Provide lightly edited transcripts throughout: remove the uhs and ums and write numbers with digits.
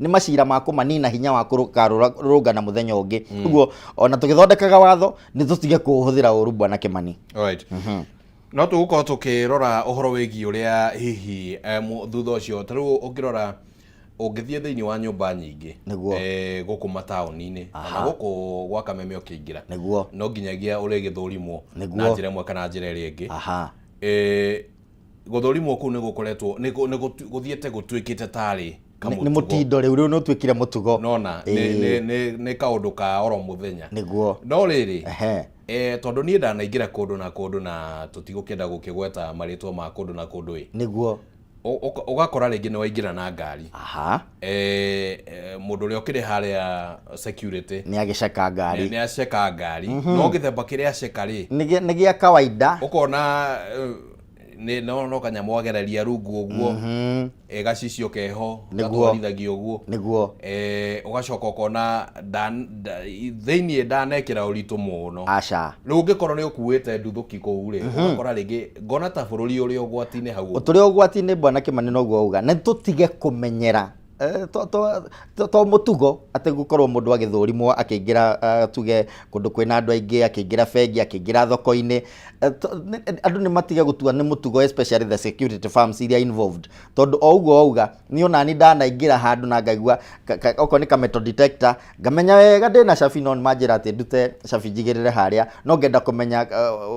Nĩ macira ma kũmanina hinya wa kũrũngana mũthenya ũngĩ. Ũguo ona tũgĩthondekaga watho nĩ tũtige kũũhũthĩra ũru, Bwana Kĩmani. Alright. No tũgũkorwo tũkĩrora ũhoro wĩgiĩ ũrĩa hihi thutha ũcio, ta rĩu ũngĩrora, ũngĩthiĩ thĩinĩ wa nyũmba nyingĩ gũkũ mataũni-inĩ ona gũkũ gwa Kameme ũkĩingĩra, no nginyagia ũrĩgĩthũrimwo na njĩra ĩmwe kana njĩra ĩrĩa ĩngĩ. Gũthũrimwo kũu nĩ gũkoretwo nĩ gũthiĩte gũtuĩkĩte tarĩ nĩ mũtindo rĩu nĩ ũtuĩkire mũtugo. Nona nĩ kaũndũ ka oro mũthenya. No rĩrĩ, tondũ niĩ ndanaingĩra kũndũ na kũndũ na tũtigũkĩenda gũkĩgweta marĩtwa ma kũndũ na kũndũ ĩ, ũgakora rĩngĩ nĩ waingĩra na ngari, mũndũ ũrĩa ũkĩrĩ harĩa security nĩ agĩceka ngari. Nĩ aceka ngari, no gĩthemba kĩrĩa aceka rĩ, nĩ gĩa kawaida. Ũkona nĩ no kanyamũ agereria rungu ũguo, gacicio keho gatwarithagio ũguo. Ũgacoka ũkona thĩiniĩ ndanekĩra ũritũ mũno. Aca. Rĩu ũngĩkorwo nĩ ũkuĩte nduthũki kũu rĩ, ũgakora rĩngĩ ngona ta bũrũri ũrĩ ũgwati-inĩ hau ũguo. Tũrĩ ũgwati-inĩ, Bwana Kĩmani, noguo auga nĩ tũtige kũmenyera to mũtugo atĩ gũkorwo mũndũ agĩthũrimwo akĩingĩra, tuge kũndũ kwĩna andũ aingĩ, akĩingĩra bengi, akĩingĩra thoko-inĩ. Andũ nĩ matige gũtua nĩ mũtugo, especially the security firms iria involved, tondũ o ũguo wauga, niĩ onani ndanaingĩra handũ na ngaigua okorwo nĩ ka metal detector, ngamenya wega ndĩna cabi, no nĩmanjĩra atĩ ndute cabi njigĩrĩre harĩa, no ngenda kũmenya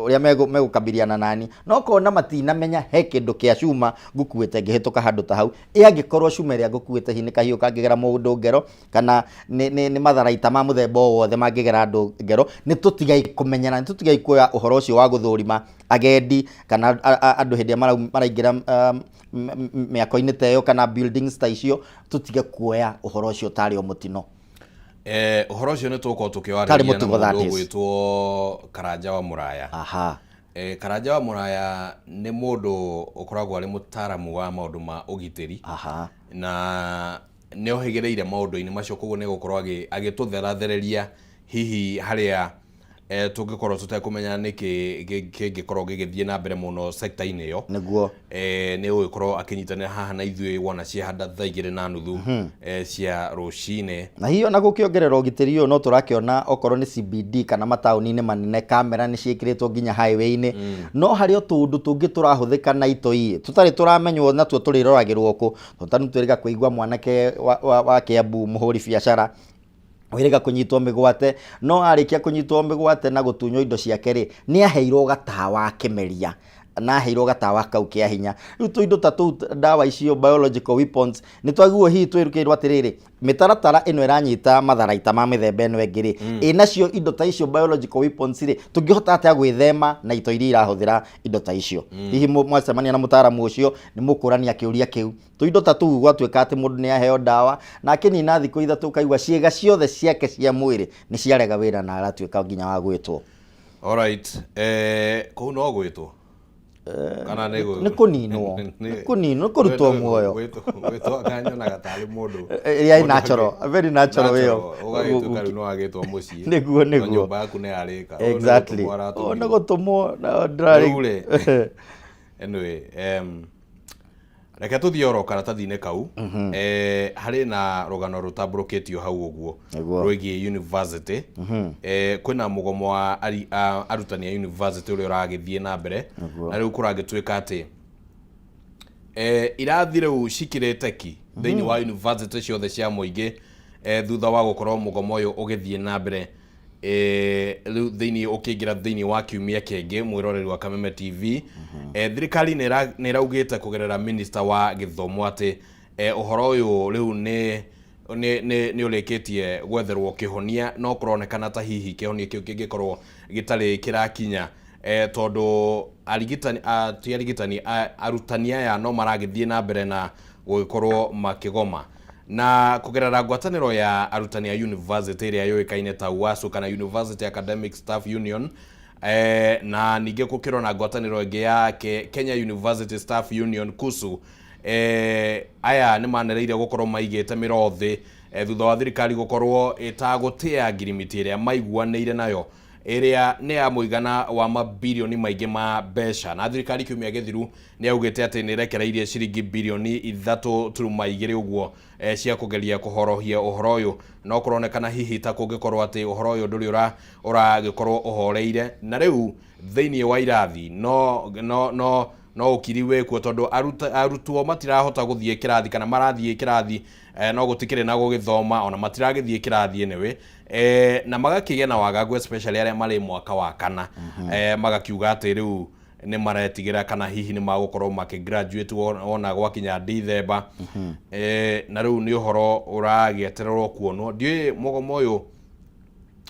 ũrĩa megũkabiliana nani, no kona matinamenya he kĩndũ kĩa cuma ngũkuĩte ngĩhĩtũka handũ ta hau. Ĩ angĩkorwo cuma ĩrĩa ngũkuĩte hihi nĩ kahiũ kangĩgera mũndũ ngero, kana nĩ matharaita ma mũthemba o wothe mangĩgera andũ ngero? Nĩ tũtigai kũmenyera, nĩ tũtigai kuoya ũhoro ũcio wa gũthũrima agendi kana andũ hĩndĩ ĩrĩa maraingĩra mĩako-inĩ ta ĩyo kana buildings ta icio. Tũtige kuoya ũhoro ũcio tarĩ o mũtino. Ũhoro ũcio nĩ tũgũkorwo tarĩ tũkĩwarĩrĩria na mũtugo, that mũndũ is. ũgwĩtwo Karanja wa Mũraya. Karanja wa Mũraya nĩ mũndũ ũkoragwo arĩ mũtaaramu wa maũndũ ma ũgitĩri na nĩ ohĩgĩrĩire maũndũ-inĩ macio, koguo nĩ egũkorwo agĩtũtherathereria hihi harĩa tũngĩkorwo tũtekũmenya nĩkĩ kĩngĩkorwo gĩgĩthiĩ na mbere mũno sector-inĩ ĩyo. Nĩ ũgĩkorwo akĩnyitanĩra haha na ithuĩ wona ciahanda thaa 2:30 cia rũcinĩ. Na hihi ona gũkĩongerera ũgitĩri ũyũ, no tũrakĩona okorwo nĩ CBD kana mataũni-inĩ manene, kamera nĩ ciĩkĩrĩtwo nginya highway-inĩ, no harĩ o tũũndũ tũngĩ tũrahũthĩka na itoi tũtarĩ tũramenywo natuo tũrĩroragĩrwo kũ, tondũ ta rĩu twĩrĩga kũigua mwanake wa Kiambu, mũhũri biacara wĩrĩga kũnyitwo mĩgwate, no arĩkia kũnyitwo mĩgwate na gũtunywo indo ciake rĩ, nĩ aheirwo gatawa kĩmeria, na aheirwo gatawa kau kĩa hinya. Rĩu tũindo ta tũu, ndawa icio, biological weapons, nĩ twagĩrĩirwo hihi twĩrũkĩrwo atĩrĩrĩ, mĩtaratara ĩno ĩranyita matharaita ma mĩthemba ĩno ĩngĩ rĩ, ĩnacio indo ta icio, biological weapons rĩ, tũngĩhota atĩa gwĩthema na ito iria irahũthĩra indo ta icio? Hihi mwacemania na mũtaaramu ũcio nĩ mũkũrania kĩũria kĩu. Tũindo ta tũu, gwatuĩka atĩ mũndũ nĩ aheo ndawa na akĩnina thikũ 3, ũkaigua ciĩga ciothe ciake cia mwĩrĩ nĩ ciarega wĩra na aratuĩka nginya wa gwĩtwo. Alright. Kũu no gwĩtwo kana nĩ nĩ kũninwo, nĩ kũninwo, nĩ kũrutwo muoyo. Gwĩtwo akanyonaga tarĩ mũndũ ĩrĩa ĩ natural, a very natural way of ũgagĩtuĩka rĩu no agĩtwo mũciĩ. Nĩguo. No nyũmba yaku nĩ yarĩka. Ũyũ nĩ gũtũmwo aratũmirwo. Nĩ gũtũmwo na ndĩrarĩ. Rĩu rĩ, anyway, reke tũthiĩ oro karatathi-inĩ kau. Harĩ na rũgano rũtambũrũkĩtio hau ũguo rwĩgiĩ university. Kwĩna mũgomo wa arutani a university ũrĩa ũragĩthiĩ na mbere, na rĩu kũragĩtuĩka atĩ irathi rĩu cikĩrĩte ki thĩinĩ wa university ciothe cia mũingĩ, thutha wa gũkorwo mũgomo ũyũ ũgĩthiĩ na mbere, rĩu thĩinĩ ũkĩingĩra thĩinĩ wa kiumia kĩngĩ. Mwĩroreri wa Kameme TV, thirikari nĩ ĩraugĩte kũgerera minister wa gĩthomo atĩ ũhoro ũyũ rĩu nĩ ũrĩkĩtie gwetherwo kĩhonia, no kũronekana ta hihi kĩhonia kĩu kĩngĩkorwo gĩtarĩ kĩrakinya, tondũ arigitani ti arigitani, arutani aya no maragĩthiĩ na mbere na gũgĩkorwo makĩgoma. Na kũgerera ngwatanĩro ya arutani a university ĩrĩa yũĩkaine ta UASU kana University Academic Staff Union, na ningĩ gũkĩrwo na ngwatanĩro ĩngĩ ya Kenya University Staff Union, KUSU, aya nĩ manereire gũkorwo maigĩte mĩro thĩ, thutha wa thirikari gũkorwo ĩtagũtĩa ngirimiti ĩrĩa maiguanĩire nayo. Ĩrĩa nĩ ya mũigana wa mabirioni maingĩ ma mbeca. Na thirikari kiumia gĩthiru nĩ yaugĩte atĩ nĩ ĩrekereirie ciringi birioni 3.2 ũguo cia kũgeria kũhorohia ũhoro ũyũ. No kũronekana hihi ta kũngĩkorwo atĩ ũhoro ũyũ ndũrĩ ũragĩkorwo ũhoreire, na rĩu thĩinĩ wa irathi no ũkiri wĩkuo, tondũ arutwo matirahota gũthiĩ kĩrathi, kana marathiĩ kĩrathi no gũtikĩrĩ na gũgĩthoma, ona matiragĩthiĩ kĩrathi anyway, na magakĩgĩa na wagagu, especially arĩa marĩ mwaka wa kana, magakiuga atĩ rĩu nĩ maretigĩra kana hihi nĩ magũkorwo makĩ graduate wona gwakinya Dithemba. Na rĩu nĩ ũhoro ũragĩetererwo kuonwo. Ndiũĩ mũgomo ũyũ,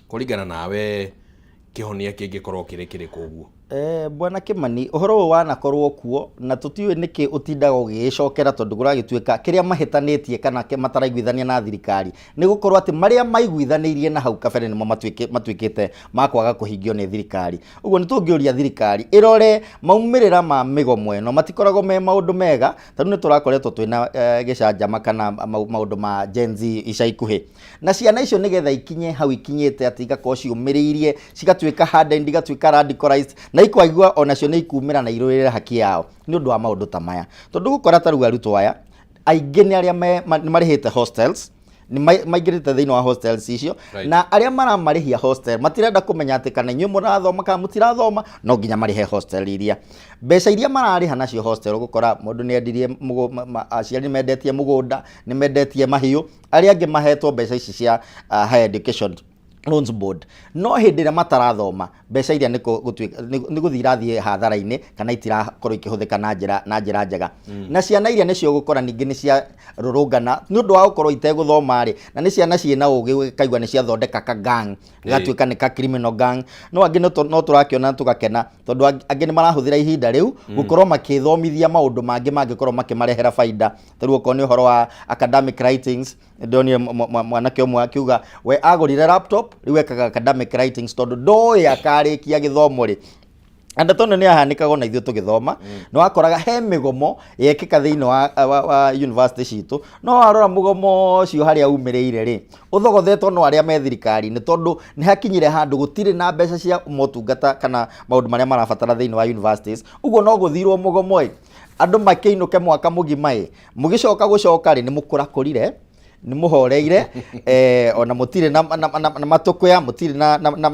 kũringana nawe, kĩhonia kĩngĩkorwo kĩrĩ kĩrĩkũ ũguo? Bwana Kimani, ũhoro ũyũ wanakorwo kuo na tũtiũĩ nĩkĩ ũtindaga ũgĩgĩcokera, tondũ kũragĩtuĩka kĩrĩa mahĩtanĩtie kana mataraiguithania na thirikari nĩ gũkorwo atĩ marĩa maiguithanĩirie na hau kabere nĩmo matuĩkĩte ma kwaga kũhingio nĩ thirikari. Ũguo nĩ tũngĩũria thirikari ĩrore maumĩrĩra ma mĩgomo ĩno matikoragwo me maũndũ mega. Tarĩu nĩ tũrakoretwo twĩna gĩcanjama kana maũndũ ma Gen Z ica ikuhĩ, na ciana icio nĩgetha ikinye hau ikinyĩte atĩ igakorwo ciũmĩrĩirie, cigatuĩka hardened, igatuĩka radicalized, na ikaigua onacio nĩ ikumĩra na irũĩrĩre haki yao nĩ ũndũ wa maũndũ ta maya. Tondũ gũkora ta rĩu arutwo aya aingĩ nĩ arĩa nĩ marĩhĩte hostels, nĩ maingĩrĩte thĩinĩ wa hostels icio, na arĩa maramarĩhia hostel matirenda kũmenya atĩ kana inyuĩ mũrathoma kana mũtirathoma, no nginya marĩhe hostel iria. Mbeca iria mararĩha nacio hostel, ũgũkora mũndũ nĩ endirie, aciari nĩ mendetie mũgũnda, nĩ mendetie mahiũ, arĩa angĩ mahetwo mbeca ici cia Higher Education Loans Board. No hĩndĩ ĩrĩa matarathoma, mbeca iria nĩ gũthiĩ irathiĩ hathara-inĩ kana itirakorwo ikĩhũthĩka na njĩra njega. Na ciana iria nĩcio gũkora ningĩ nĩ cia rũrũngana nĩ ũndũ wa gũkorwo itegũthoma rĩ, na nĩ ciana ciĩna ũgĩ, ũkaigua nĩ ciathondeka ka gang, gatuĩka nĩ ka criminal gang. No angĩ no tũrakĩona tũgakena, tondũ angĩ nĩ marahũthĩra ihinda rĩu gũkorwo makĩthomithia maũndũ mangĩ mangĩkorwo makĩmarehera baida. Ta rĩu okorwo nĩ ũhoro wa academic writings, ndonire mwanake ũmwe akiuga we agũrire laptop, rĩu ekaga academic writings tondũ ndoĩ akarĩkia gĩthomo rĩ. Na ndeto ĩno nĩ yahanĩkaga ona ithuĩ tũgĩthoma. Nĩ wakoraga he mĩgomo yekĩka thĩinĩ wa university citũ, no warora mũgomo ũcio harĩa umĩrĩire rĩ, ũthogothetwo no arĩa me thirikari-inĩ, tondũ nĩ hakinyire handũ gũtirĩ na mbeca cia motungata kana maũndũ marĩa marabatara thĩinĩ wa universities. Ũguo no gũthirwo mũgomo ĩ, andũ makĩinũke mwaka mũgima ĩ, mũgĩcoka gũcoka rĩ, nĩ mũkũrakũrire, nĩ mũhoreire, ona mũtirĩ na matũkũya, mũtirĩ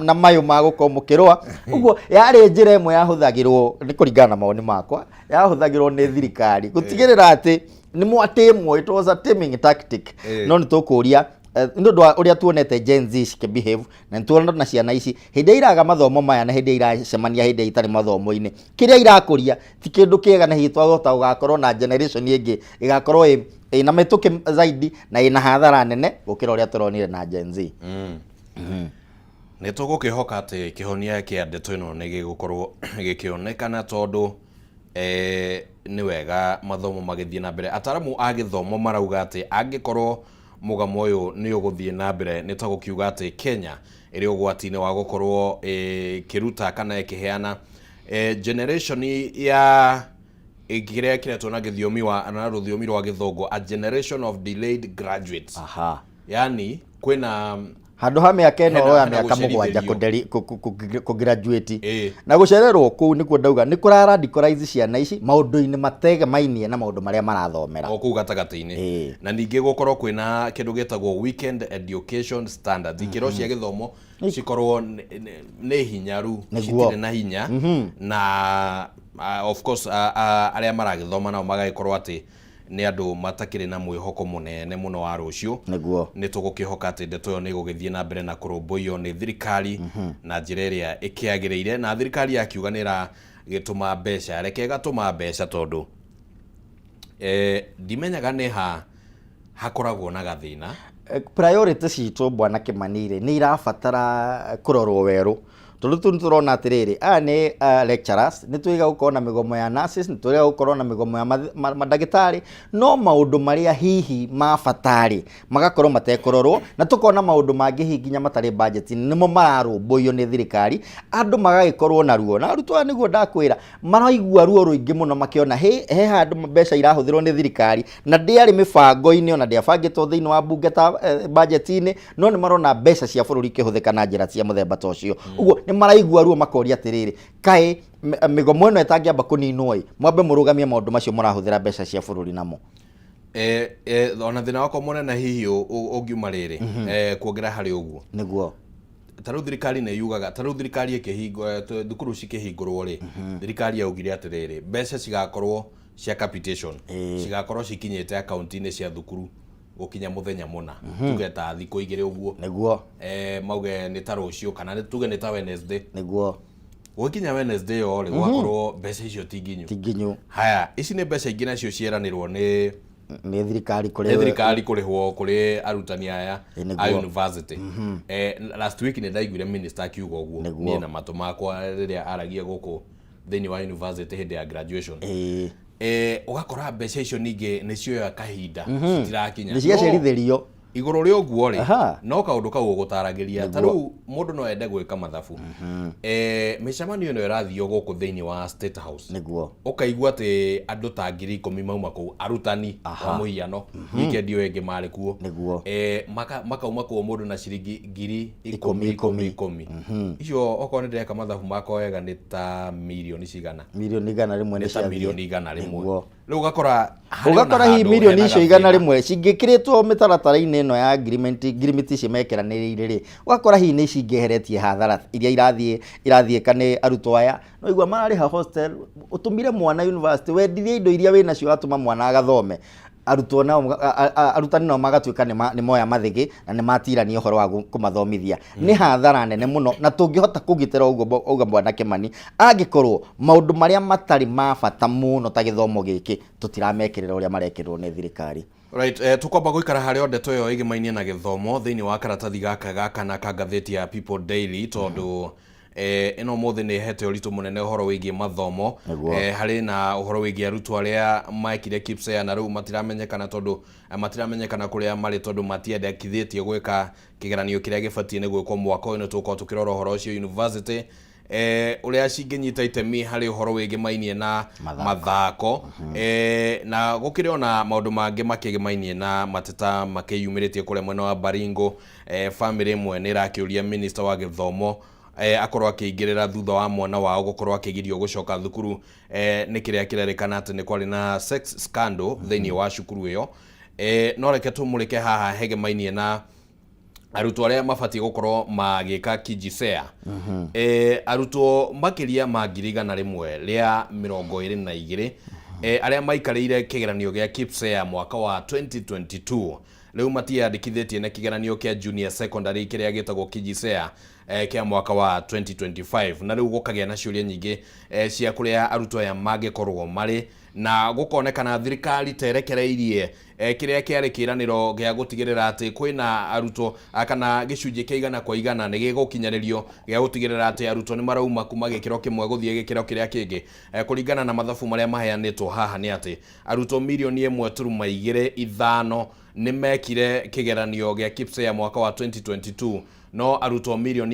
na mayũ ma gũkorwo mũkĩrũa. Ũguo yarĩ njĩra ĩmwe yahũthagĩrwo, nĩ kũringana na mawoni makwa, yahũthagĩrwo nĩ thirikari gũtigĩrĩra atĩ nĩ mwatĩmwo. It was a taming tactic. No nĩ tũkũria, nĩ ũndũ wa ũrĩa tuonete Gen Z cikĩbehave, na nĩ tuona na ciana ici hĩndĩ ĩrĩa iraga mathomo maya na hĩndĩ ĩrĩa iracemania, hĩndĩ ĩrĩa itarĩ mathomo-inĩ, kĩrĩa irakũria ti kĩndũ kĩega, na hihi twahota gũgakorwo na generation ĩngĩ ĩgakorwo ĩna mĩtũkĩ zaidi na ĩna hathara nene gũkĩra ũrĩa tũronire na Gen Z. Nĩ tũgũkĩhoka atĩ kĩhonia kĩa ndeto ĩno nĩ gĩgũkorwo gĩkĩonekana, tondũ nĩ wega mathomo magĩthiĩ na mbere. Ataramu a gĩthomo marauga atĩ angĩkorwo mũgamo ũyũ nĩ ũgũthiĩ na mbere, nĩ ta gũkiuga atĩ Kenya ĩrĩ ũgwati-inĩ wa gũkorwo ĩkĩruta kana ĩkĩheana generation ya kĩrĩa kĩretwo na gĩthiomi wa na rũthiomi rwa Gĩthũngũ "a generation of delayed graduates". Yani kwĩna Handũ ha mĩaka ĩno ũroya hena mĩaka 7 gũcerithĩrio. Kũgraduate. Na gũcererwo kũu nĩkuo ndauga nĩ kũra radicalize ciana ici maũndũ-inĩ mategemainie na maũndũ marĩa marathomera. O kũu gatagatĩ-inĩ. Na ningĩ gũkorwo kwĩna kĩndũ gĩtagwo weekend education standards, ikĩro cia gĩthomo cikorwo nĩ hinyaru, citirĩ na hinya, na of course arĩa maragĩthoma nao magagĩkorwo atĩ nĩ andũ matakĩrĩ na mwĩhoko mũnene mũno wa rũciũ. Nĩ tũgũkĩhoka atĩ ndeto ĩyo nĩ ĩgũgĩthiĩ na mbere na kũrũmbũiyo nĩ thirikari na njĩra ĩrĩa ĩkĩagĩrĩire. Na thirikari yakiuga nĩ ĩragĩtũma mbeca, reke ĩgatũma mbeca, tondũ ndimenyaga nĩ ha hakoragwo na gathĩna. Priority citũ, bwana Kimani, rĩ, nĩ irabatara kũrorwo werũ, tondũ tu nĩ tũrona atĩrĩrĩ, aya nĩ lecturers, nĩ twĩga gũkorwo na mĩgomo ya nurses, nĩ twĩga gũkorwo na mĩgomo ya mandagĩtarĩ, no maũndũ marĩa hihi ma bata rĩ, magakorwo matekũrorwo, na tũkona maũndũ mangĩ hihi nginya matarĩ budget-inĩ nĩmo mararũmbũiyo nĩ thirikari, andũ magagĩkorwo na ruo. Na arutwo aya, nĩguo ndakwĩra, maraigua ruo rũingĩ mũno makĩona he handũ mbeca irahũthĩrwo nĩ thirikari na ndĩarĩ mĩbango-inĩ, ona ndĩabangĩtwo thĩinĩ wa bunge ta budget-inĩ, no nĩ marona mbeca cia bũrũri ikĩhũthĩka na njĩra cia mũthemba ta ũcio. Ũguo nĩ Nĩ maraigua ruo makoria atĩrĩrĩ, kaĩ mĩgomo ĩno ĩtangĩamba kũninwo ĩ, mwambe mũrũgamie maũndũ macio mũrahũthĩra mbeca cia bũrũri namo. Ona thĩna wakwa mũnene hihi ũngiuma rĩrĩ, kuongerera harĩ ũguo, ta rĩu thirikari nĩ yugaga, ta rĩu thirikari ĩkĩhingwo, thukuru cikĩhingũrwo rĩ, thirikari yaugire atĩrĩrĩ, mbeca cigakorwo cia capitation cigakorwo cikinyĩte akaunti-inĩ cia thukuru gũkinya mũthenya mũna, tuge ta thikũ 2 ũguo. Mauge nĩ ta rũciũ kana tuge nĩ ta Wednesday. Gũgĩkinya Wednesday ĩyo rĩ, gũgakorwo mbeca icio ti nginyu. Ti nginyu. Haya, ici nĩ mbeca ingĩ nacio cieranĩrwo nĩ nĩ thirikari kũrĩ nĩ thirikari kũrĩhwo kũrĩ arutani aya a university. Last week nĩ ndaiguire minister akiuga ũguo niĩ na matũ makwa rĩrĩa aragia gũkũ thĩinĩ wa university hĩndĩ ya graduation. Ũgakora mbeca icio ningĩ nĩ cioya kahinda citirakinya. Nĩ ciacerithĩrio. Igũrũ rĩa ũguo rĩ, no kaũndũ kau ũgũtaragĩria, ta rĩu mũndũ no ende gwĩka mathabu, mĩcemanio ĩno ĩrathio gũkũ thĩinĩ wa State House, ũkaigua atĩ andũ ta 10,000 mauma kũu, arutani kwa mũhiano, weekend ĩyo ĩngĩ marĩ kuo, makauma kũu mũndũ na ciringi ngiri ikũmi, ikũmi, ikũmi. Icio okorwo nĩ ndĩreka mathabu makwa wega nĩ ta mirioni cigana? Mirioni 100 nĩ nĩ ta ciathiĩ. Mirioni 100. Rĩu ũgakora harĩ ona Ũgakora hihi handũ mirioni hena icio igana gathĩna. rĩmwe cingĩkĩrĩtwo mĩtaratara-inĩ ĩno ya agreement, ngirimiti ici mekĩranĩrĩire rĩ, ũgakora hihi nĩ cingĩeheretie hathara iria irathiĩka nĩ arutwo aya. No igua mararĩha hostel, ũtũmire mwana university, wendirie indo iria wĩnacio watũma mwana agathome. Arutwo nao, arutani nao magatuĩka nĩ moya mathĩgĩ na nĩ matirania ũhoro wa kũmathomithia. Nĩ hathara nene mũno, na tũngĩhota kũgitĩra ũguo auga Bwana Kimani, angĩkorwo maũndũ marĩa matarĩ ma bata mũno ta gĩthomo gĩkĩ tũtiramekĩrĩra ũrĩa marekĩrĩrwo nĩ thirikari. Right, tukwamba gũikara harĩ o ndeto ĩyo ĩgĩmainie na gĩthomo thĩinĩ wa karatathi gaka ga kana ka ngathĩti ya People Daily, tondũ ĩno ũmũthĩ nĩ ĩhete ũritũ mũnene ũhoro wĩgiĩ mathomo. Harĩ na ũhoro wĩgiĩ arutwo arĩa mekire KPSEA na rĩu matiramenyekana, tondũ matiramenyekana kũrĩa marĩ, tondũ matiendekithĩtie gwĩka kĩgeranio kĩrĩa gĩbatiĩ nĩ gwĩkwo mwaka ũyũ. Nĩ tũgũkorwo tũkĩrora ũhoro ũcio, university ũrĩa cingĩnyita itemi harĩ ũhoro wĩgĩmainie na Mathako. Mathako, na gũkĩrĩ ona maũndũ mangĩ makĩgĩmainie na mateta makĩyumĩrĩtie kũrĩa mwena wa Baringo. Family ĩmwe nĩ ĩrakĩũria minister wa gĩthomo akorwo akĩingĩrĩra thutha wa mwana wao gũkorwo akĩgirio gũcoka thukuru, nĩ kĩrĩa kĩrerĩkana atĩ nĩ kwarĩ na sex scandal thĩinĩ wa cukuru ĩyo. No reke tũmũrĩke haha hegemainie na arutwo arĩa mabatiĩ gũkorwo magĩka KJSEA. Arutwo makĩria ma 122,000 arĩa maikarĩire kĩgeranio gĩa KPSEA mwaka wa 2022 rĩu matiandĩkithĩtie na kĩgeranio kĩa junior secondary kĩrĩa gĩtagwo KJSEA kĩa mwaka wa 2025, na rĩu gũkagĩa na ciũria nyingĩ cia kũrĩa arutwo aya mangĩkorwo marĩ, na gũkonekana thirikari terekereirie kĩrĩa kĩarĩ kĩranĩro gĩa gũtigĩrĩra atĩ kwĩna arutwo kana gĩcunjĩ kĩa 100% nĩ gĩgũkinyanĩrio gĩa gũtigĩrĩra atĩ arutwo nĩ marauma kuma gĩkĩro kĩmwe gũthiĩ gĩkĩro kĩrĩa kĩngĩ. Kũringana na mathabu marĩa maheanĩtwo haha nĩ atĩ arutwo 1.25 million nĩ mekire kĩgeranio gĩa KPSEA mwaka wa 2022, no arutwo 1.13 million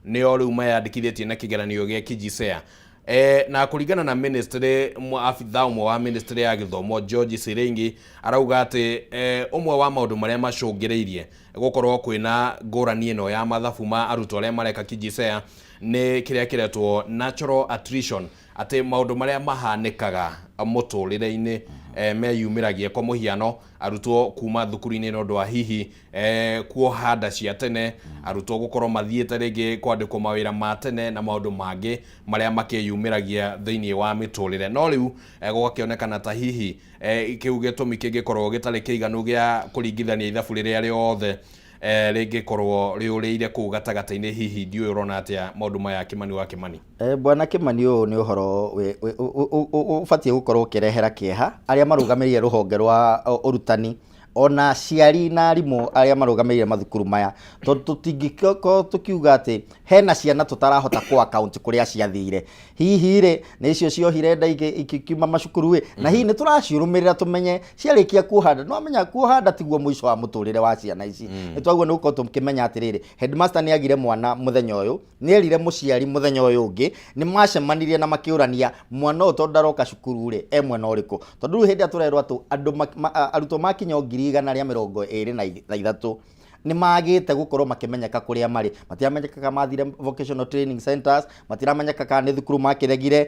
nĩo rĩu meyandĩkithĩtie na kĩgeranio gĩa KJSEA. Na kũringana na ministry, abitha ũmwe wa ministry ya gĩthomo George Siringi arauga atĩ ũmwe wa maũndũ marĩa macũngĩrĩirie gũkorwo kwĩna ngũrani ĩno ya mathabu ma arutwo arĩa mareka KJSEA nĩ kĩrĩa kĩretwo natural attrition, atĩ maũndũ marĩa mahanĩkaga mũtũrĩre-inĩ meyumĩragia, kwa mũhiano arutwo kuma thukuru-inĩ nĩ ũndũ wa hihi kuoha nda cia tene, arutwo gũkorwo mathiĩte rĩngĩ kwandĩkwo mawĩra ma tene na maũndũ mangĩ marĩa makĩyumĩragia thĩinĩ wa mĩtũrĩre. No rĩu gũgakĩonekana ta hihi kĩu gĩtũmi kĩngĩkorwo gĩtarĩ kĩiganu gĩa kũringithania ithabu rĩrĩa rĩothe rĩngĩkorwo rĩũrĩire kũu gatagatĩ-inĩ. Hihi ndiũĩ ũrona atĩa maũndũ maya, Kimani wa Kimani? Bwana Kimani, ũyũ nĩ ũhoro ũbatiĩ gũkorwo ũkĩrehera kĩeha arĩa marũgamĩrĩire rũhonge rwa ũrutani, ona aciari na arimũ arĩa marũgamĩrĩire mathukuru maya, tondũ tũtingĩkorwo tũkiuga atĩ hena ciana tũtarahota kũ account kũrĩa ciathire. Hihi rĩ, nĩ icio ciohire nda ikiuma macukuru ĩ, na hihi nĩ tũraciũrũmĩrĩra tũmenye ciarĩkia kuoha nda? Nĩwamenya kuoha nda tiguo mũico wa mũtũrĩre wa ciana ici. Nĩ twagĩrĩirwo nĩ gũkorwo tũkĩmenya atĩrĩrĩ, headmaster nĩ agire mwana mũthenya ũyũ, nĩ erire mũciari mũthenya ũyũ ũngĩ, nĩ macemanirie na makĩũrania mwana ũyũ tondũ ndaroka cukuru rĩ, e mwena ũrĩkũ? Tondũ rĩu hĩndĩ ĩrĩa tũrerwo atĩ andũ arutwo makinya o 123,000 Nĩ magĩte gũkorwo makĩmenyeka kũrĩa marĩ. Matiramenyeka kana mathire vocational training centers, matiramenyeka kana nĩ thukuru makĩregire.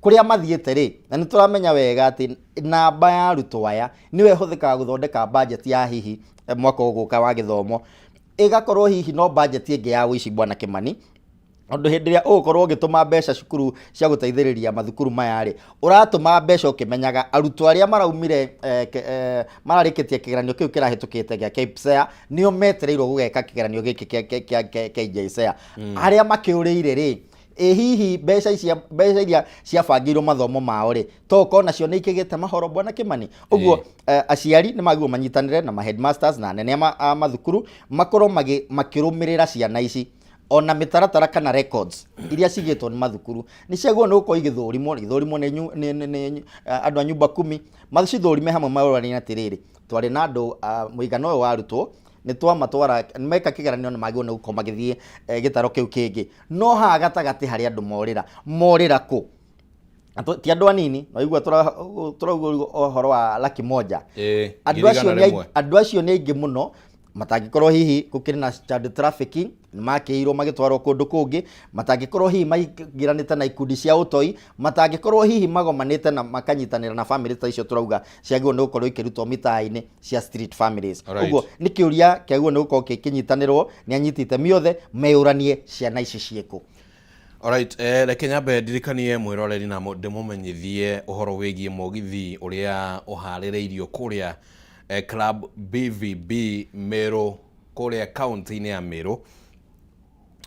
Kũrĩa mathiĩte rĩ, na nĩ tũramenya wega atĩ namba ya arutwo aya nĩyo ĩhũthĩkaga gũthondeka budget ya hihi mwaka ũgũka wa gĩthomo. Ĩgakorwo hihi no budget ĩngĩ ya ũici, Bwana Kĩmani, tondũ hĩndĩ ĩrĩa ũgũkorwo ũgĩtũma mbeca cukuru cia gũteithĩrĩria mathukuru maya rĩ, ũratũma mbeca ũkĩmenyaga arutwo arĩa maraumire mararĩkĩtie kĩgeranio kĩu kĩrahĩtũkĩte gĩa KPSEA nĩo metereirwo gũgeka kĩgeranio gĩkĩ kĩa KJSEA. Arĩa makĩũrĩire rĩ, ĩ hihi mbeca ici, mbeca iria ciabangĩirwo mathomo mao rĩ, to ũkorwo nacio nĩ ikĩgĩte mahoro, Bwana Kĩmani? Ũguo aciari nĩ magĩrĩirwo manyitanĩre na ma headmasters na anene a mathukuru, makorwo makĩrũmĩrĩra ciana ici, ona mĩtaratara kana records iria cigĩtwo nĩ mathukuru nĩ ciagĩrĩirwo nĩ gũkorwo igĩthũrimwo, igĩthũrimwo nĩ andũ a nyumba kumi, macithũrime hamwe, maroranie atĩrĩrĩ, twarĩ na andũ mũigana ũyũ wa arutwo, nĩ twamatwara meka kĩgeranio na magĩrĩirwo nĩ gũkorwo magĩthiĩ gĩtaro kĩu kĩngĩ, no haha gatagatĩ harĩ andũ morĩra. Morĩra kũ? Ti andũ anini, waigua tũrauga ũhoro wa 100,000. Andũ acio 100,000. Andũ acio nĩ aingĩ mũno matangĩkorwo hihi gũkĩrĩ na child trafficking, nĩ makĩirwo magĩtwarwo kũndũ kũngĩ, matangĩkorwo hihi maingĩranĩte na ikundi cia ũtoi, matangĩkorwo hihi magomanĩte na makanyitanĩra na famĩlĩ ta icio tũrauga ciagĩrĩirwo nĩ gũkorwo ikĩrutwo mĩtaa-inĩ cia street families. Ũguo nĩ kĩũria kĩagĩrĩirwo nĩ gũkorwo gĩkĩnyitanĩrwo nĩ anyiti itemi othe, meyũranie ciana ici ciĩkũ. Alright, reke nyambe ndirikanie mwĩroreri na ndĩmũmenyithie ũhoro wĩgiĩ mũgithi ũrĩa ũharĩrĩirio kũrĩa Club BVB Meru, kũrĩa kaunti-inĩ ya Meru,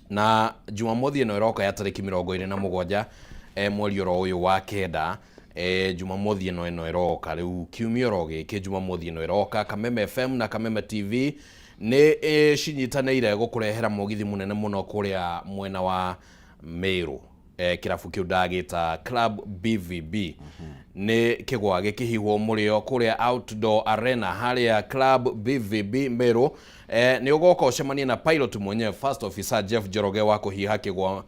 na Jumamothi ĩno ĩroka ya tarĩki 27 mweri oro ũyũ wa kenda. Jumamothi ĩno ĩroka rĩu, kiumia oro gĩkĩ, Jumamothi ĩno ĩroka, Kameme FM na Kameme TV nĩ cinyitanĩire gũkũrehera mũgithi mũnene mũno kũrĩa mwena wa Meru, kĩrabu kĩu ndagĩta Club BVB. Nĩ kĩgwa gĩkĩhihwo mũrĩo kũrĩa Outdoor Arena harĩa Club BVB Meru. Nĩ ũgoka ũcemanie na pilot mwenyewe, First Officer Jeff Njoroge wa kũhiha kĩgwa,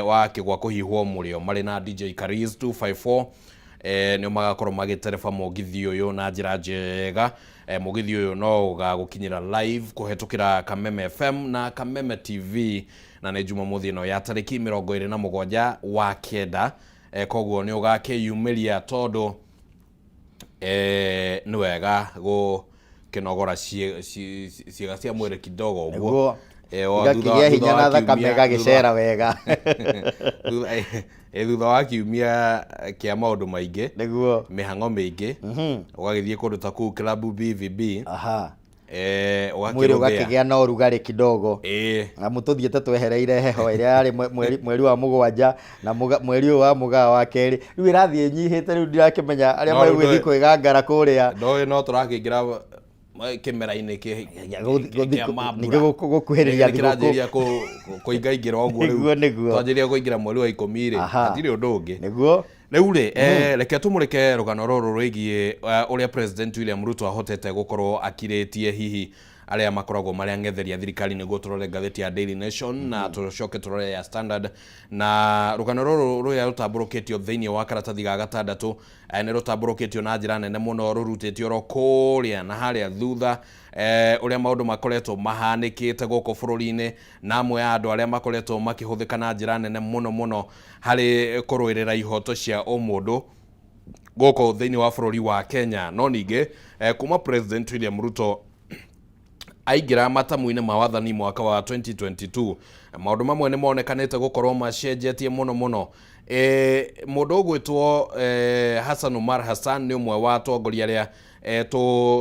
wa kĩgwa kũhihwo mũrĩo, marĩ na DJ Kariz 254. Nĩo magakorwo magĩtereba mũgithi ũyũ na njĩra njega. Mũgithi ũyũ no ũgagũkinyĩra live kũhetũkĩra Kameme FM na Kameme TV, na nĩ Jumamothi ĩno ya tarĩki 27 wa kenda. Koguo nĩ ũgakĩyumĩria tondũ nĩ wega gũkĩnogora ciĩga cia mwĩrĩ kidogo ũguo. Igakĩgĩa hinya na thakame ĩgagĩcera wega. Thutha wa kiumia kĩa maũndũ maingĩ, mĩhang'o mĩingĩ, ũgagĩthiĩ kũndũ ta kũu Club BVB, mwĩrĩ ũgakĩrũthĩa. Ũgakĩgĩa na ũrugarĩ kidogo. Amu tũthiĩte twehereire heho ĩrĩa yarĩ mweri wa mũgwanja na mweri ũyũ wa mũgaa wa kerĩ, rĩu ĩrathiĩ ĩnyihĩte. Rĩu ndirakĩmenya arĩa No rĩu megũgĩthiĩ kwĩgangara kũrĩa. Ndoĩ no tũrakĩingĩra kĩmera-inĩ kĩa mambura. Ningĩ gũkuhĩrĩria Nĩ thigũkũ. Kĩranjĩrĩria kũingaingĩra ũguo rĩu. Nĩguo. Twanjĩrĩria kũingĩra mweri wa 10 rĩ, hatirĩ ũndũ ũngĩ. Rĩu rĩ, reke tũmũrĩke rũgano rũrũ rwĩgiĩ ũrĩa President William Ruto ahotete gũkorwo akirĩtie hihi arĩa makoragwo marĩ ang'etheria thirikari, nĩguo tũrore ngathĩti ya Daily Nation na tũcoke tũrore ya Standard. Na rũgano rũrũ rũrĩa rũtambũrũkĩtio thĩinĩ wa karatathi ga gatandatũ, nĩ rũtambũrũkĩtio na njĩra nene mũno, rũrutĩtio oro kũrĩa na harĩa thutha, ũrĩa maũndũ makoretwo mahanĩkĩte gũkũ bũrũri-inĩ, na amwe a andũ arĩa makoretwo makĩhũthĩka na njĩra nene mũno mũno harĩ kũrũĩrĩra ihoto cia ũmũndũ gũkũ thĩinĩ wa bũrũri wa Kenya. No ningĩ kuma President William Ruto aingĩra matamu-inĩ ma wathani mwaka wa 2022, maũndũ mamwe nĩ monekanĩte gũkorwo macenjetie mũno mũno. Mũndũ ũgwĩtwo Hassan Omar Hassan nĩ ũmwe wa atongoria arĩa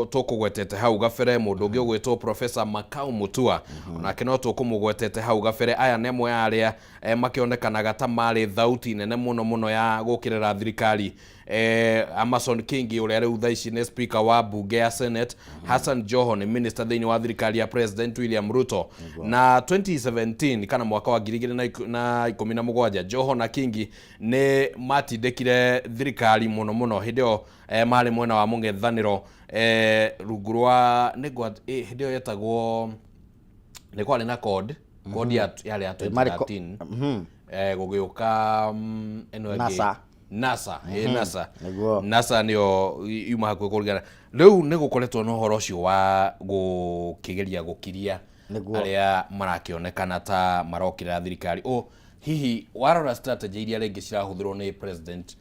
tũkũgwetete hau gabere. Mũndũ ũngĩ ũgwĩtwo Professor Makau Mutua, onake no tũkũmũgwetete hau gabere. Aya nĩ amwe a arĩa makĩonekanaga ta marĩ thauti nene mũno mũno ya gũkĩrĩra thirikari. Amason Kingi, ũrĩa rĩu thaa ici nĩ speaker wa bunge ya Senate, Hassan Joho nĩ minister thĩinĩ wa thirikari ya President William Ruto. Na 2017 kana mwaka wa 2017, Joho na Kingi nĩ matindĩkire thirikari mũno mũno hĩndĩ ĩyo marĩ mwena wa mũng'ethanĩro, rungu rwa hĩndĩ ĩyo yetagwo, nĩ kwarĩ na CORD yarĩ ya Marĩ 2013, gũgĩũka ĩno ĩngĩ. NASA. NASA, NASA. Nĩguo. NASA nĩyo yuma hakuhĩ kũringana rĩu nĩ gũkoretwo na ũhoro ũcio wa gũkĩgeria gũkiria arĩa marakĩonekana ta marokĩrĩra thirikari. O hihi warora strategy iria rĩngĩ cirahũthĩrwo nĩ president,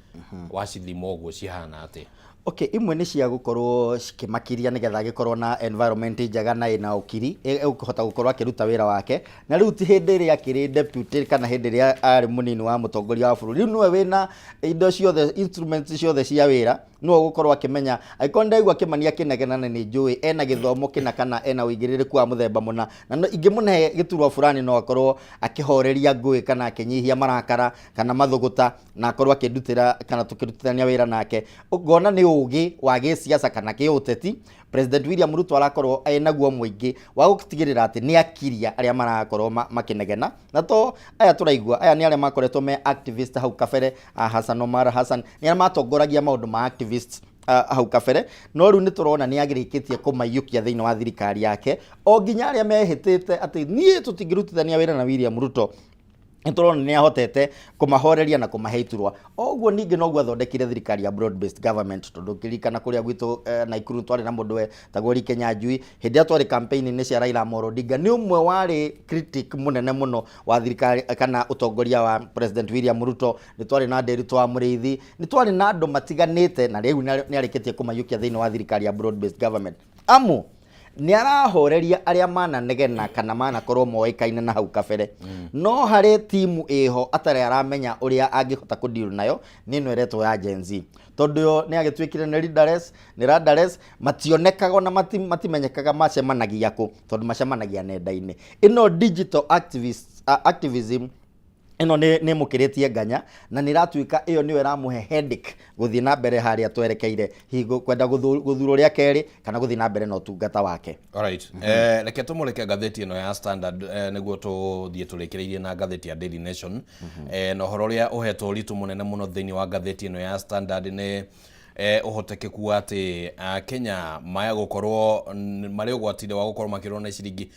wacithima ũguo cihana atĩa? Okay, imwe nĩ cia gũkorwo cikĩmakiria nĩgetha agĩkorwo na environment njega na ĩna ũkiri ĩkũhota gũkorwo akĩruta wĩra wake. Na rĩu ti hĩndĩ ĩrĩa akĩrĩ deputy kana hĩndĩ ĩrĩa arĩ mũnini wa mũtongoria wa bũrũri, rĩu nĩwe wĩna indo ciothe, instruments ciothe cia wĩra, nĩwe ũgũkorwo akĩmenya angĩkorwo ndaigua Kĩmani akĩnegena na nĩ njũĩ ena gĩthomo kĩna kana ena ũigĩrĩrĩku wa mũthemba mũna, na ingĩmũne gĩturwa fulani no akorwo akĩhoreria ngũĩ kana akĩnyihia marakara kana mathũgũta, na akorwo akĩndutĩra kana tũkĩrutithania wĩra nake. Ngona nĩ ũgĩ wa gĩsiasa kana kĩũteti President William Ruto arakorwo enaguo mũingĩ wa gũtigĩrĩra atĩ nĩ akiria arĩa marakorwo makĩnegena. Na to aya tũraigua, aya nĩ arĩa makoretwo me activist hau kabere, Hassan Omar Hassan nĩ arĩa matongoragia maũndũ ma activists hau kabere, no rĩu nĩ tũrona nĩ agĩrĩkĩtie kũmaiyũkia thĩinĩ wa thirikari yake, o nginya arĩa mehĩtĩte atĩ niĩ tũtingĩrutithania wĩra na William Ruto, nĩ tũrona nĩ ahotete kũmahoreria na kũmahe iturwa. O ũguo ningĩ noguo athondekire thirikari ya broad based government, tondũ ũkĩririkana kũrĩa gwitũ Naikuru twarĩ na mũndũ wetagwo Lee Kinyanjui. Hĩndĩ ĩrĩa twarĩ campaign-inĩ cia Raila Amolo Odinga, nĩ ũmwe warĩ critic mũnene mũno wa thirikari kana ũtongoria wa President William Ruto. Nĩ twarĩ na Nderitu wa Mũrĩithi, nĩ twarĩ na andũ matiganĩte, na rĩu nĩ arĩkĩtie kũmaiyũkia thĩinĩ wa thirikari ya broad based government. Amu nĩ arahoreria arĩa mananegena kana manakorwo moĩkaine na hau kabere. No harĩ timu ĩho atarĩ aramenya ũrĩa angĩhota kũdeal nayo, nĩ ĩno ĩretwo ya Gen Z, tondũ yo nĩ agĩtuĩkire nĩ leaderless, nĩ rudderless, mationekaga na matimenyekaga macemanagia kũ, tondũ macemanagia nenda-inĩ ĩno digital activism ĩno nĩ ĩmũkĩrĩtie nganya, na nĩ ĩratuĩka ĩyo nĩyo ĩramũhe headache gũthiĩ na mbere harĩa twerekeire, hihi kwenda gũthurwo rĩa kerĩ kana gũthiĩ na mbere na ũtungata wake. Alright. Reke tũmũrĩke ngathĩti ĩno ya Standard, nĩguo tũthiĩ tũrĩkĩrĩirie na ngathĩti ya Daily Nation. Na ũhoro ũrĩa ũhetwo ũritũ mũnene mũno thĩinĩ wa ngathĩti ĩno ya Standard nĩ ũhotekeku wa atĩ Kenya maya gũkorwo marĩ ũgwati-inĩ wa gũkorwo makĩrwo nĩ ciringi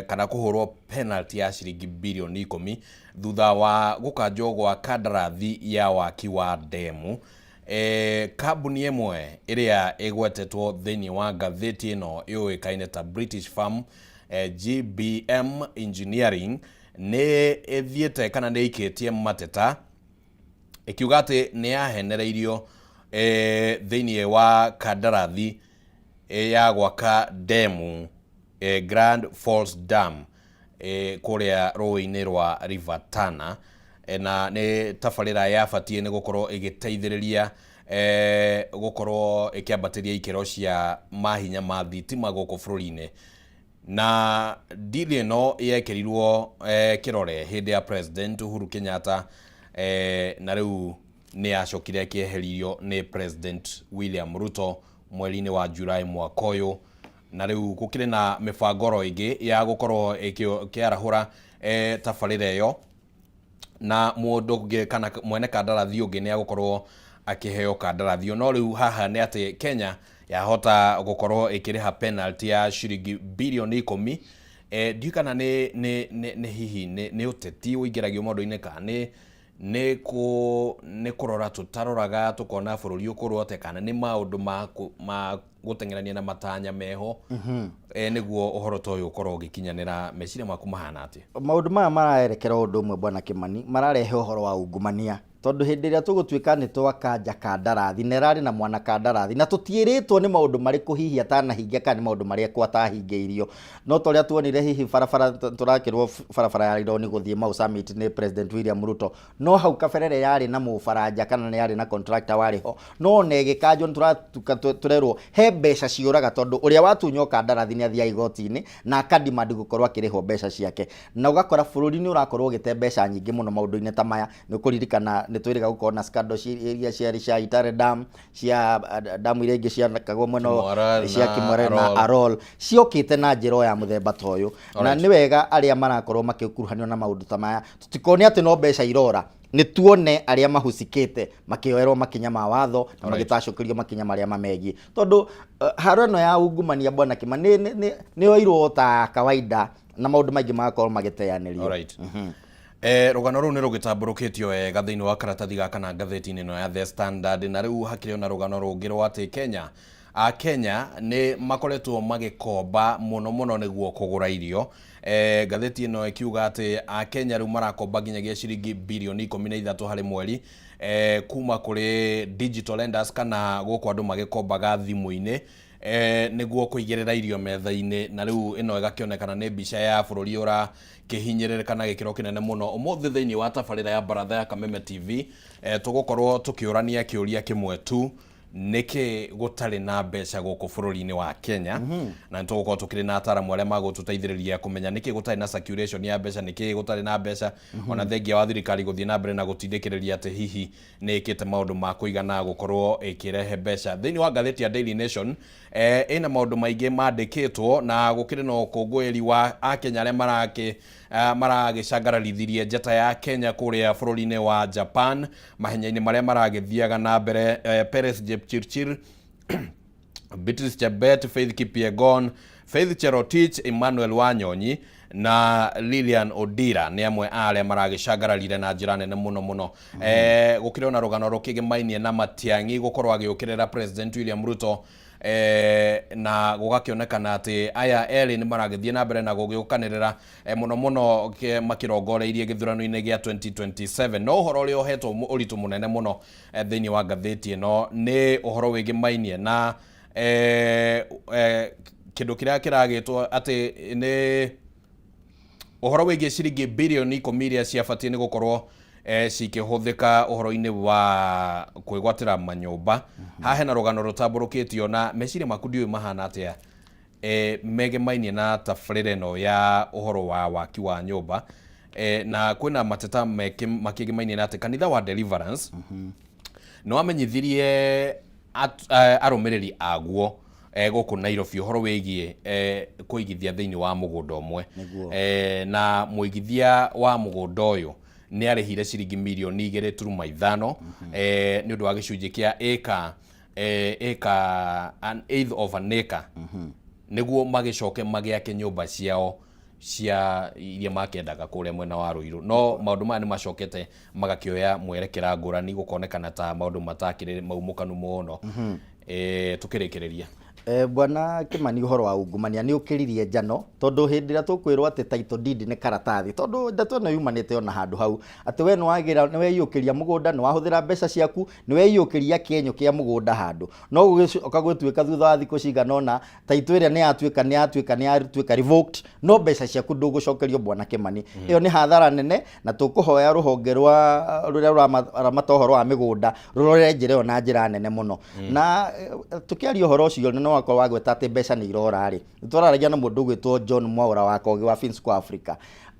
kana kũhũrwo penalty ya ciringi birioni 10 thutha wa gũkanjwo gwa kandarathi ya waki wa ndemu. Kambuni ĩmwe ĩrĩa ĩgwetetwo thĩinĩ wa ngathĩti ĩno yũĩkaine ta British Firm GBM Engineering nĩ ĩthiĩte kana nĩ ĩikĩtie mateta ĩkiuga atĩ nĩ yahenereirio thĩinĩ wa kandarathi ya gwaka ndemu, Grand Falls Dam, kũrĩa rũĩ-inĩ rwa River Tana, na nĩ tabarĩra yabatiĩ nĩ gũkorwo ĩgĩteithĩrĩria gũkorwo ĩkĩambatĩria ikĩro cia mahinya ma thitima gũkũ bũrũri-inĩ. Na deal ĩno yekĩrirwo kĩrore hĩndĩ ya President Uhuru Kenyatta, na rĩu nĩ yacokire ĩkĩeheririo nĩ President William Ruto mweri-inĩ wa July mwaka ũyũ, na rĩu gũkĩrĩ na mĩbango oro ĩngĩ ya gũkorwo ĩkĩarahũra tabarĩra ĩyo, na mũndũ ũngĩ kana mwene kandarathi ũngĩ nĩ agũkorwo akĩheo kandarathi ĩyo. No rĩu haha nĩ atĩ Kenya yahota gũkorwo ĩkĩrĩha penalty ya ciringi birioni 10. Ndiũĩ kana nĩ hihi nĩ ũteti ũingĩragio maũndũ-inĩ, kana nĩ kũrora tũtaroraga tũkona bũrũri ũkũrwo atĩa, kana nĩ maũndũ ma gũteng'erania na matanya meho nĩguo ũhoro ta ũyũ ũkorwo ũgĩkinyanĩra. Meciria maku mahana atĩa? Maũndũ maya maraerekera ũndũ ũmwe, bwana Kĩmani, mararehe ũhoro wa ungumania, tondũ hĩndĩ ĩrĩa tũgũtuĩka nĩ twakanja kandarathi na ĩrarĩ na mwana kandarathi na tũtiĩrĩtwo nĩ maũndũ marĩkũ hihi atanahingia kana nĩ maũndũ marĩkũ atahingĩirio, no ta ũrĩa tuonire hihi barabara tũrakĩrwo barabara ya Rironi gũthiĩ Mau Summit nĩ President William Ruto, no hau kabere ĩrĩa yarĩ na mũbaranja kana nĩ yarĩ na contractor warĩ ho, no ona ĩgĩkanjwo nĩ tũratuka tũrerwo he mbeca ciũraga, tondũ ũrĩa watunywo kandarathi nĩ athiaga igoti-inĩ na akademand gũkorwo akĩrĩhwo mbeca ciake, na ũgakora bũrũri nĩ ũrakorwo ũgĩte mbeca nyingĩ mũno maũndũ-inĩ ta maya. Nĩ ũkũririkana nĩ twĩrĩga gũkorwo na scandal iria ciarĩ cia Itare Dam, cia damu iria ingĩ ciakagwo mwena Kimwarer cia na Kimwarer na Arol. Arol ciokĩte na njĩra o ya mũthemba ta ũyũ. Na nĩ wega arĩa marakorwo makĩkuruhanio na maũndũ ta maya tũtikone atĩ no mbeca irora, nĩ tuone arĩa mahusikĩte makĩoerwo makinya ma watho na magĩtacũkĩrio makinya marĩa mamegiĩ, tondũ haro ĩno ya ungumania, bwana Kĩmani, nĩ yoirwo ta kawaida na maũndũ maingĩ magakorwo magĩteanĩrio. Alright. Rũgano rũu nĩ rũgĩtambũrũkĩtio wega thĩinĩ wa karatathi gaka na ngathĩti-inĩ ĩno ya The Standard. Na rĩu hakĩrĩ ona rũgano rũngĩ rwa atĩ Kenya a Kenya nĩ makoretwo magĩkomba mũno mũno nĩguo kũgũra irio. Ngathĩti ĩno ĩkiuga atĩ a Kenya rĩu marakomba nginyagia ciringi birioni 13 harĩ mweri kuma kũrĩ digital lenders, kana gũkũ andũ magĩkombaga thimũ-inĩ nĩguo kũigĩrĩra irio metha-inĩ. Na rĩu ĩno ĩgakĩonekana nĩ mbica ya bũrũri ũrakĩhinyĩrĩrĩka na gĩkĩro kĩnene mũno. Ũmũthĩ thĩinĩ wa tabarĩra ya Baratha ya Kameme TV, tũgũkorwo tũkĩũrania kĩũria kĩmwe tu: nĩkĩ gũtarĩ na mbeca gũkũ bũrũri-inĩ wa Kenya? Na nĩ tũgũkorwo tũkĩrĩ na ataramu arĩa magũtũteithĩrĩria kũmenya nĩkĩ gũtarĩ na circulation ya mbeca, nĩkĩ gũtarĩ na mbeca, ona thengia wa thirikari gũthiĩ na mbere na gũtindĩkĩrĩria atĩ hihi nĩ ĩkĩte maũndũ ma kũigana gũkorwo ĩkĩrehe mbeca. Thĩinĩ wa ngathĩti ya Daily Nation, ĩna maũndũ maingĩ mandĩkĩtwo, na gũkĩrĩ na ũkũngũĩri wa akenya arĩa maragĩcangararithirie njata ya Kenya kũrĩa bũrũri-inĩ wa Japan mahenya-inĩ marĩa maragĩthiaga na mbere. Peres Jepchirchir, Beatrice Chebet, Faith Kipyegon, Faith Cherotich, Emmanuel Wanyonyi na Lilian Odira nĩ amwe a arĩa maragĩcangararire na njĩra nene mũno mũno. Gũkĩrĩ ona rũgano rũkĩgĩmainie na Matiang'i gũkorwo agĩũkĩrĩra President William Ruto, na gũgakĩonekana atĩ aya erĩ nĩ maragĩthiĩ na mbere na gũgĩũkanĩrĩra mũno mũno makĩrongoreirie gĩthurano-inĩ gĩa 2027. No ũhoro ũrĩa ũhetwo ũritũ mũnene mũno thĩinĩ wa ngathĩti ĩno nĩ ũhoro wĩgĩmainie na kĩndũ kĩrĩa kĩragĩtwo atĩ nĩ ũhoro wĩgiĩ ciringi birioni 10 iria ciabatiĩ nĩ gũkorwo cikĩhũthĩka ũhoro-inĩ wa kwĩgwatĩra manyũmba. Haha hena rũgano rũtambũrũkĩtio, na meciria maku ndiũĩ mahana atĩa megemainie na tabarĩra ĩno ya ũhoro wa waki wa nyũmba. Na kwĩna mateta makĩgemainie na atĩ kanitha wa Deliverance nĩ wamenyithirie arũmĩrĩri aguo gũkũ Nairobi ũhoro wĩgiĩ kũigithia thĩinĩ wa mũgũnda ũmwe. Na mũigithia wa mũgũnda ũyũ nĩ arĩhire ciringi mirioni 2.5 nĩ ũndũ wa gĩcunjĩ kĩa ĩka an eighth of an acre, nĩguo magĩcoke magĩake nyũmba ciao cia iria makendaga kũrĩa mwena wa Ruiru. No maũndũ maya nĩ macokete magakĩoya mwerekera ngũrani, gũkonekana ta maũndũ matakĩrĩ maumũkanu mũno. Tũkĩrĩkĩrĩria. Bwana Kimani, ũhoro wa ungumania nĩ ũkĩririe njano, tondũ hĩndĩ ĩrĩa tũkwĩrwo atĩ title deed nĩ karatathi, tondũ ndeto ĩno yumanĩte ona handũ hau atĩ we nĩwagĩra, nĩweiyũkĩria mũgũnda, nĩwahũthĩra mbeca ciaku, nĩweiyũkĩria kĩenyũ kĩa mũgũnda handũ, no gũgĩcoka gũtuĩka thutha wa thikũ cigana ũna title ĩrĩa nĩ yatuĩka revoked, no mbeca ciaku ndũgũcokerio. Bwana Kimani, ĩyo nĩ hathara nene, na tũkũhoya rũhonge rwa rũrĩa rũramata ũhoro wa mĩgũnda rũrore njĩra ĩyo na njĩra nene mũno. Na tũkĩaria ũhoro ũcio, nĩ wakorwo wagweta atĩ mbeca nĩ irora rĩ, nĩ twararagia na mũndũ ũgwĩtwo John Mwaura wa Kogi wa Finsco Africa,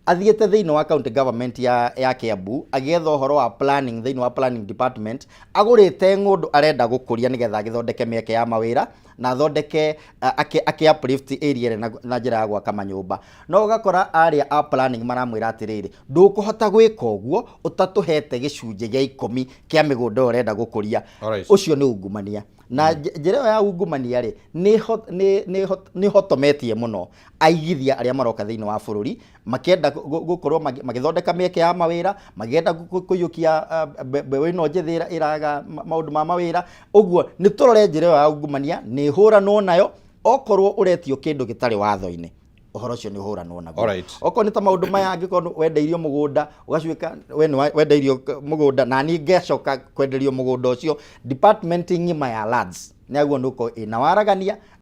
athiĩte thĩinĩ wa county government ya Kiambu agĩetha ũhoro wa planning thĩinĩ wa planning department. Agũrĩte ng'ũndũ arenda gũkũria nĩgetha agĩthondeke mĩeke ya mawĩra na athondeke akĩ uplift area ĩrĩa na njĩra ya gwaka manyũmba, no ũgakora arĩa a planning maramwĩra atĩrĩrĩ, ndũkũhota gwĩka ũguo ũtatũhete gĩcunjĩ gĩa 10 kĩa mĩgũnda ĩyo ũrenda gũkũria. Ũcio nĩ ungumania, na njĩra ĩyo ya ungumania rĩ, nĩ hotometie mũno aigithia arĩa maroka thĩinĩ wa bũrũri makĩenda gũkorwo magĩthondeka mĩeke ya mawĩra, makĩenda kũiyũkia mbeũ ĩno njĩthĩ ĩraga maũndũ ma mawĩra. Ũguo nĩ tũrore njĩra ĩyo ya ungumania, nĩ ĩhũranwo nayo. Okorwo ũretio kĩndũ gĩtarĩ watho-inĩ, ũhoro ũcio nĩ ũhũranwo naguo. Okorwo nĩ ta maũndũ maya, angĩkorwo wendeirio mũgũnda, ũgacuĩka we nĩ wendeirio mũgũnda na niĩ ngacoka kwenderio mũgũnda ũcio, department ng'ima ya lands nĩ agwo nĩ ũkorwo ĩna waragania.